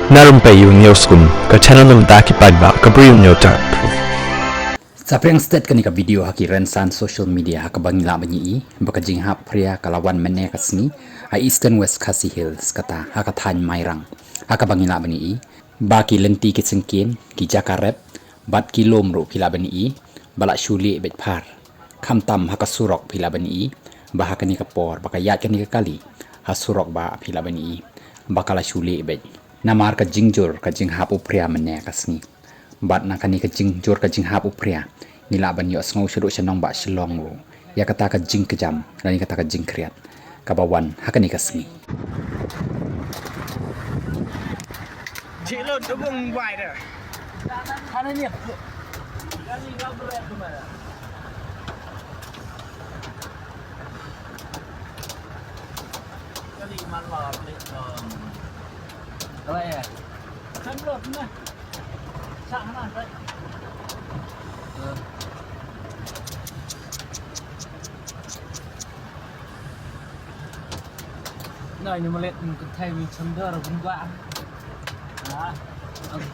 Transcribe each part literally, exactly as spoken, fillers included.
Na rympei ïa u Newsroom, ka channel na bynta ki paidbah, ka briew Newsroom. Sa pyrshang stet kane ka video ha ki rynsan social media ha kaba ngi lah ban ïohi ba ka jinghap phria ka la wan mynne ka sngi ha Eastern West Khasi Hills, kata ha ka thaiñ Mairang, ha kaba ngi lah ban ïohi ba ki lynti ki syngkien, ki jaka rep bad ki lum ruh phi lah ban ïohi ba la shu lieh beit phar. Khamtam ha ka surok phi lah ban ïohi ba ha kane ka por ba ka ïaid kane ka kali ha surok ba phi lah ban ïohi ba ka la shu lieh beit. Namar ka jingjur ka jinghap u phria mynne ka sngi. Bad na kane ka jingjur ka jinghap u phria, ngi lah ban ïohsngew shaduh sha nongbah Shillong ruh ïa kata ka jingkjam lane kata ka jingkhriat kaba wan ha kane ka sngi. Nai ni malet ni kynthei ni chandor bun ba. Ha?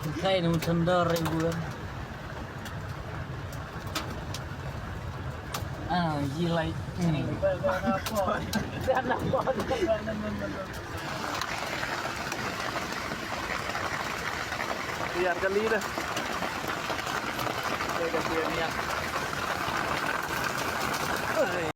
Kynthei ni chandor rai bun. Ah, yi lai. Hmm. Biar kali dah. Biar kali ya.